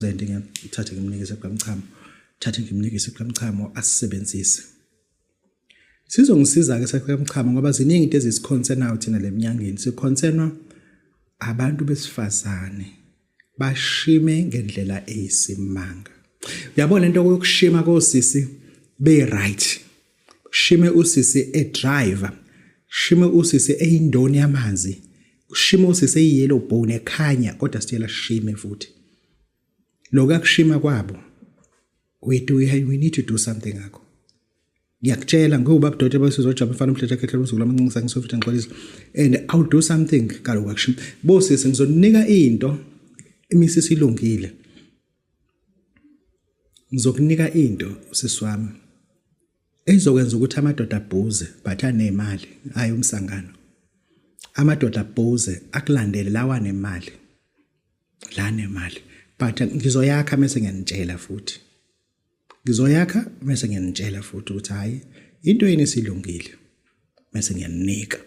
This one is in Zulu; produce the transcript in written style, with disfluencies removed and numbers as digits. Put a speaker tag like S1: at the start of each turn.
S1: Ngithathe ngimnike isiqamchamo, thathe ngimnike isiqamchamo asisebenzise. Sizongisiza ke seqamchamo ngoba ziningi into ezisikhonsenayo thina lemnyangeni. Sikhonsenwa abantu besifazane bashime ngendlela eyisimanga. Uyabona lento yokushima kosisi be right. Shime usisi e driver, shime usisi eyindoni yamanzi, shime usisi eyiyellow bone ekhanya kodwa sitshela shime futhi. Lokhu akushima kwabo we need to do something ngakho. Ngiyakutshela ngoba budoda basizojaba mfana umhletha khehla umzukulu amancisa ngisofitha ngixolisa and I'll do something kaloku akushima. Bosisi ngizonika into imisisi ilungile. Ngizokunika into sisi wami ezokwenza ukuthi amadoda abhuze but anemali hayi umsangano. Amadoda abhuze akulandele lawa nemali. La nemali but ngizoyakha mase ngiyanitshela futhi. Ngizoyakha mase ngiyanitshela futhi ukuthi hayi into yeni isilungile mase ngiyaninika.